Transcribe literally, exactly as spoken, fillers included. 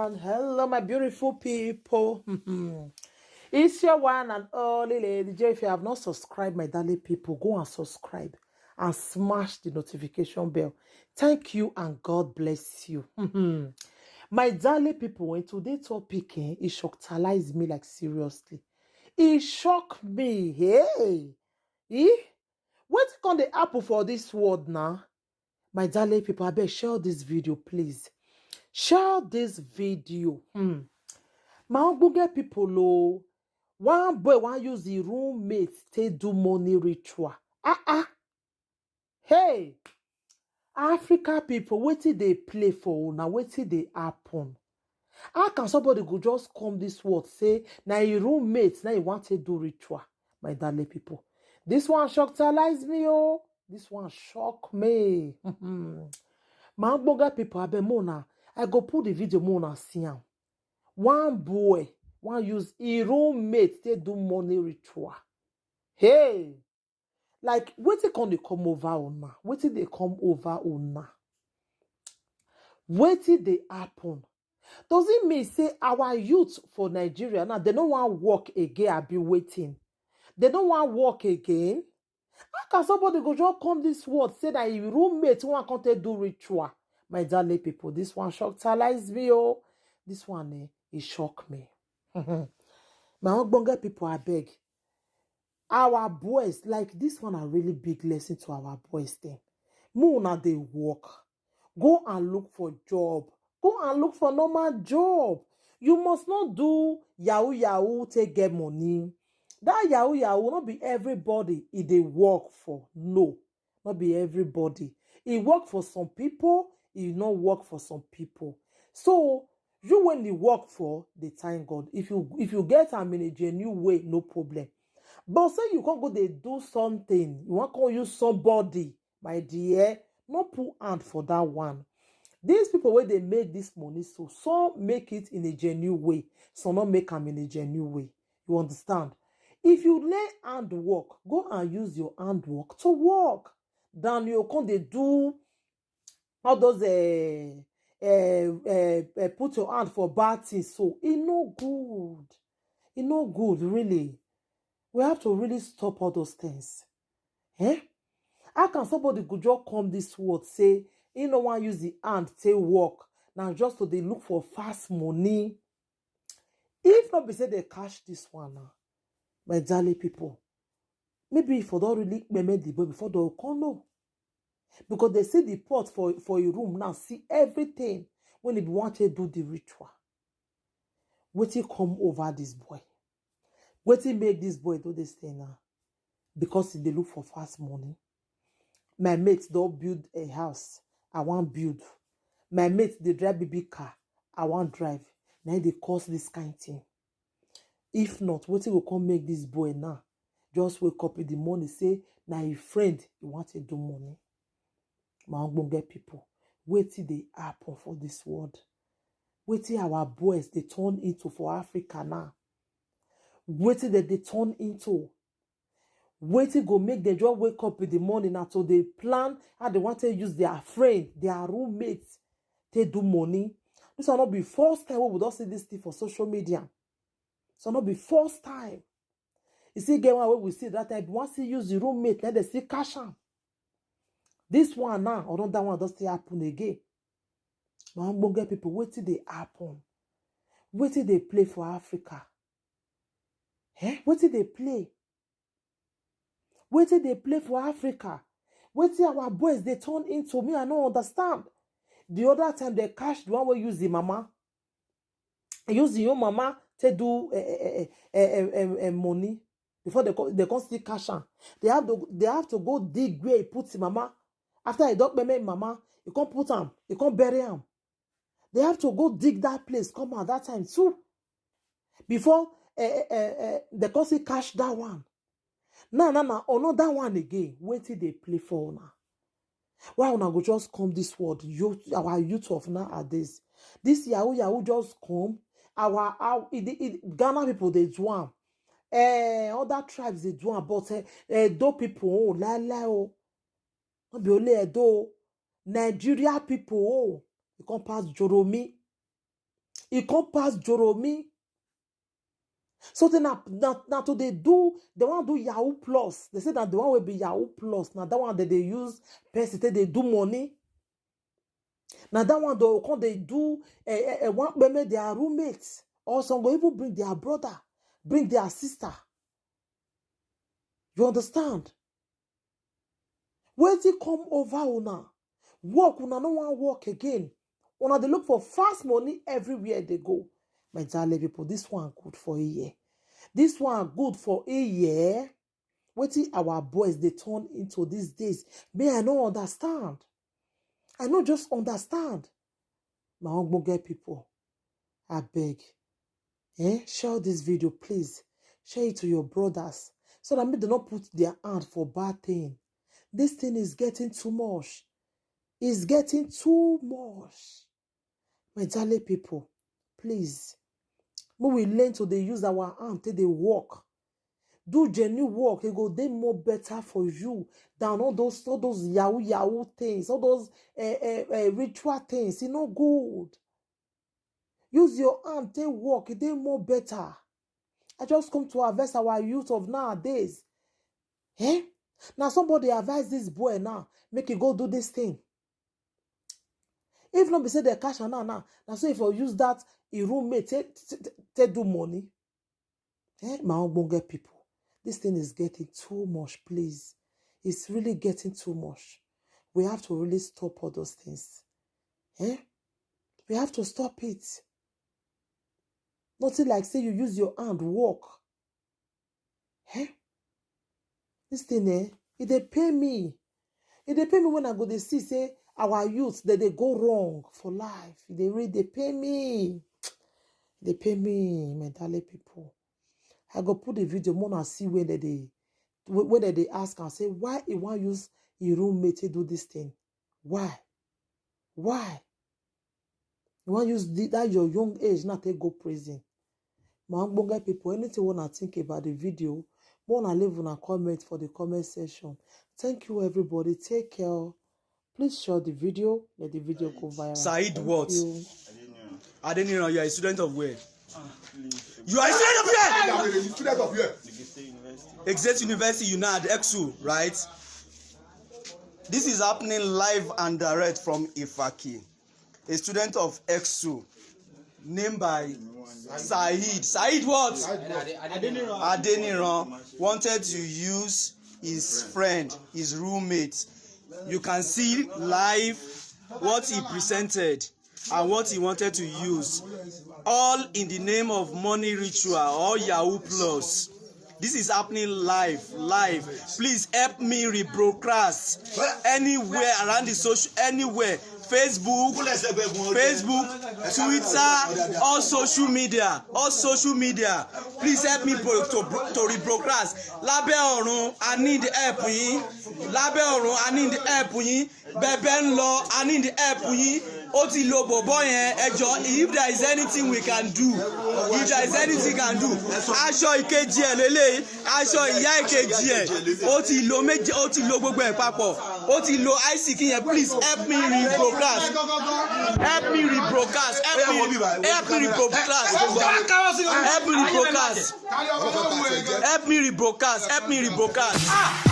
And hello, my beautiful people. It's your one and only Lady J. If you have not subscribed, my darling people, go and subscribe and smash the notification bell. Thank you and God bless you. My darling people, when today topic, eh, it shockalize me, like, seriously. It shock me. Hey, eh? What can dey happen for this world now? My darling people, abeg, share this video, please. Share this video. Hmm. My ogbonge people, oh, one boy wan use the roommate take do money ritual. Ah ah. Hey, Africa people, wetin dey play for una? Wetin dey happen? How can somebody go just come this world, say na him roommate, na him want to do ritual? My darling people, this one shockalize me, oh. This one shock me. My ogbonge people, abeg, make una, I go put the video, make una see am. One boy wan use him roommate take do money ritual. Hey, like, wetin come dey come over una? Wetin dey come over una? Wetin dey happen? Does it mean say our youth for Nigeria now, they no wan work again, abi wetin? They no wan work again? How can somebody go just come this world, say that him roommate wan come take do ritual? My darling people, this one shockalize me, oh. This one, eh, e shock me. My ogbonge people, abeg. Our boys, like, this one, a really big lesson to our boys dem. Make una dey work. Go and look for job. Go and look for normal job. You must not do yahoo yahoo take get money. That yahoo yahoo, no be everybody e dey work for. No, no be everybody. E work for some people, e no work for some people. So you, when e work for, dey thank God. If you, if you get am in a genuine way, no problem. But say you come go dey do something, you wan come use somebody, my dear, no put hand for that one. These people wey dey make this money, so some make it in a genuine way, some no make am in a genuine way. You understand? If you learn handwork, go and use your handwork to work, than you come dey do all those, eh, eh, eh, eh, put your hand for bad things. So e no good. E no good, really. We have to really stop all those things. Eh? How can somebody go just come this world, say he no wan use the hand take work, now just to dey look for fast money? If not be say they catch this one now, my darling people, maybe if I don't really remember the boy before they come know. Because they see the pot for, for a room now, see everything when they want to do the ritual. Wetin come over this boy? Wetin make this boy do this thing now? Because he dey look for fast money. My mate don build a house, I wan build. My mate dey drive big big car, I wan drive. Na him dey cause this kind thing. If not, wetin go come make this boy now just wake up in the morning, say na him friend he want to do money? My ogbonge people, wetin dey happen for this world? Wetin our boys dey turn into for Africa now? Wetin dem dey turn into? Wetin go make dem just wake up in the morning now to dey plan how they want to use their friend, their roommate, take do money? This one no be first time wey we don see this thing for social media. So no be first time. You see, get one wey we see that time, we wan still use the roommate, let dem still catch am. This one now, or that one don still happen again. My ogbonge people, wetin dey happen? Wetin dey play for Africa? Eh? Wetin dey play? Wetin dey play for Africa? Wetin our boys dey turn into? Me, I no understand. The other time they catch the one wey use the mama, use the own mama to do, eh, eh, eh, eh, eh, eh, eh, money. Before they co-, they come still catch am. They have to, they have to go dig where he put the mama. After he don payment mama, he come put am, he come bury am. They have to go dig that place, come out that time too. Before, eh, eh, eh, eh, they come still catch that one. Now, now, now, another one again. Wetin dey play for una? Why una go just come this world? Youth, our youth of nowadays. This yahoo yahoo just come. Our, our, it, it, Ghana people dey do am. Eh, other tribes dey do am, but, eh, Edo people, oh, la la, oh. No be only Edo, oh. Nigeria people, oh. E come pass Joromi. E come pass Joromi. So then na, na, na to dey do, they wan do Yahoo Plus. They say that the one wey be Yahoo Plus, na that one that they use person take dey do money. Na that one they come dey do, eh, eh, eh, one payment their roommate. Or some go even bring their brother, bring their sister. You understand? Wetin come over una? Work, una no wan work again. Una dey look for fast money everywhere they go. My darling people, this one good for a year. This one good for a year. Wetin our boys dey turn into these days? Me, I no understand. I no just understand. My own get people, I beg. Eh? Share this video, please. Share it to your brothers so that make they not put their hand for bad thing. This thing is getting too much. It's getting too much. My darling people, please, make we learn to dey use our hand take dey work. Do genuine work, e go dey more better for you than all those, all those yahoo yahoo things, all those, eh, eh, eh, ritual things. E no good. Use your hand take work, e dey more better. I just come to advise our youth of nowadays. Eh? Now somebody advise this boy now, make e go do this thing. If not be say they catch am now, now, now so if I use that, e roommate take, take, take do money. Eh, my own get people, this thing is getting too much, please. It's really getting too much. We have to really stop all those things. Eh? We have to stop it. Nothing like say you use your hand work. Eh? This thing, eh? E dey pain me. E dey pain me when I go dey see say our youth, that they go wrong for life. E dey really dey pain me. E dey pain me, my darling people. I go put the video more and see when they dey, when they dey ask and say why he wan use his roommate to do this thing. Why? Why? You wan use the, that your young age now take go prison? My own people, anything wanna think about the video, wanna leave una comment for the comment section. Thank you, everybody. Take care. Please share the video. Let the video go viral. Saheed Thank what? You. Adeniran, you are a student of where? You are a student of where? Student of where? Exeter University, UNAD, EXU, right? This is happening live and direct from Ifaki. A student of EXU named by Saheed. Saheed what? Adeniran wanted to use his friend, his roommate. You can see live what he presented and what he wanted to use. All in the name of money ritual or Yahoo Plus. This is happening live, live. Please help me rebroadcast anywhere around the social, anywhere. Facebook, Facebook, Twitter, all social media, all social media. Please help me pro-, to, to rebroadcast. Lábẹ́ ọ̀run, I need help yín. Lábẹ́ ọ̀run, I need help yín. Bẹ̀bẹ̀ ń lọ, I need help yín. Ó ti lo bọ̀bọ̀ yẹn, ẹ jọ̀ọ́, if there is anything we can do, if there is anything we can do. Aṣọ ìkejì ẹ̀ lélẹ̀, aṣọ ìyá ìkejì ẹ̀, ó ti lo méje, ó ti lo gbogbo ẹ̀ papọ̀, ó ti lo àìsíkí yẹn. Please help me rebroadcast. Help me rebroadcast. Help me, help me rebroadcast. Help me rebroadcast. Help me rebroadcast. Help me rebroadcast.